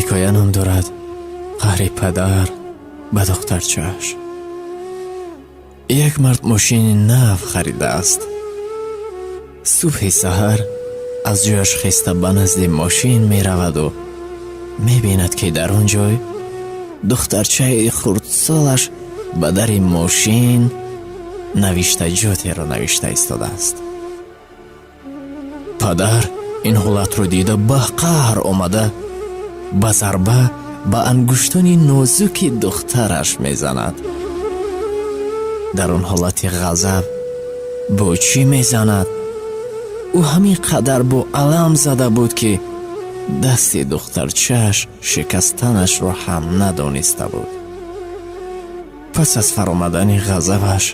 Ҳикоя ном дорад «Қаҳри падар ба духтарчааш». Як мард мошини нав харидааст. Субҳи саҳар аз ҷояш хеста ба назди мошин мераваду мебинад, ки дар он ҷой духтарчаи хурдсолаш ба дари мошин навиштаҷотеро навишта истодааст. Падар ин ҳолатро дида, ба қаҳр омада, ба зарба ба ангуштони нозуки духтараш мезанад. Дар он ҳолати ғазаб бо чӣ мезанад? Ӯ ҳамин қадар бо алам зада буд, ки дасти духтарчааш шикастанашро ҳам надониста буд. Пас аз фаромадани ғазабаш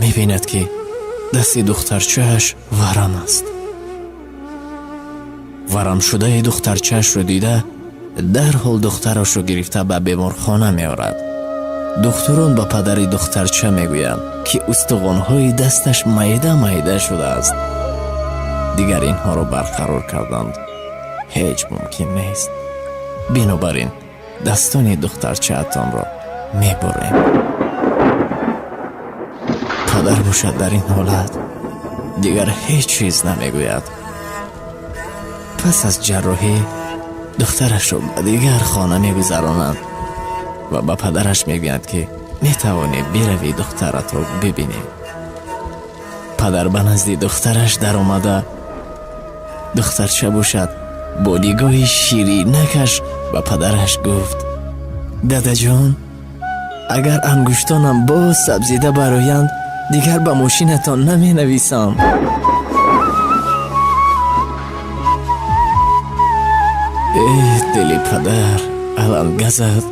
мебинад, ки дасти духтарчааш варам аст. Варамшудаи духтарчаашро дида, дарҳол духтарашро гирифта ба беморхона меорад. Духтурон ба падари духтарча мегӯянд, ки устухонҳои дасташ майда майда шудааст, дигар инҳоро барқарор карданд ҳеҷ мумкин нест, бинобар ин дастони духтарчаатонро мебурем. Падар бошад, дар ин ҳолат дигар ҳеҷ чиз намегӯяд. Пас аз ҷарроҳӣ духтарашро ба дигар хона мегузаронанд ва ба падараш мегӯянд, ки метавонӣ биравӣ, духтаратро бибинӣ. Падар ба назди духтараш даромада, духтарча бошад, бо нигоҳи ширинакаш ба падараш гуфт: «Дадаҷон, агар ангуштонам боз сабзида бароянд, дигар ба мошинатон наменависам». Э, дили падар аланга зад.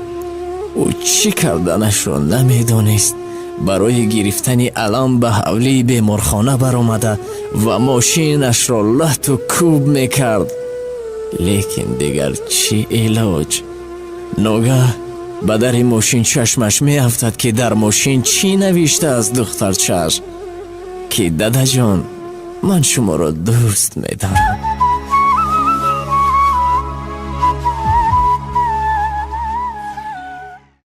Ӯ чӣ карданашро намедонист. Барои гирифтани алам ба ҳавлии беморхона баромада ва мошинашро лату кӯб мекард, лекин дигар чӣ илоҷ? Ногаҳ ба дари мошин чашмаш меафтад, ки дар мошин чӣ навиштааст духтарчааш, ки «Дадаҷон, ман шуморо дӯст медорам».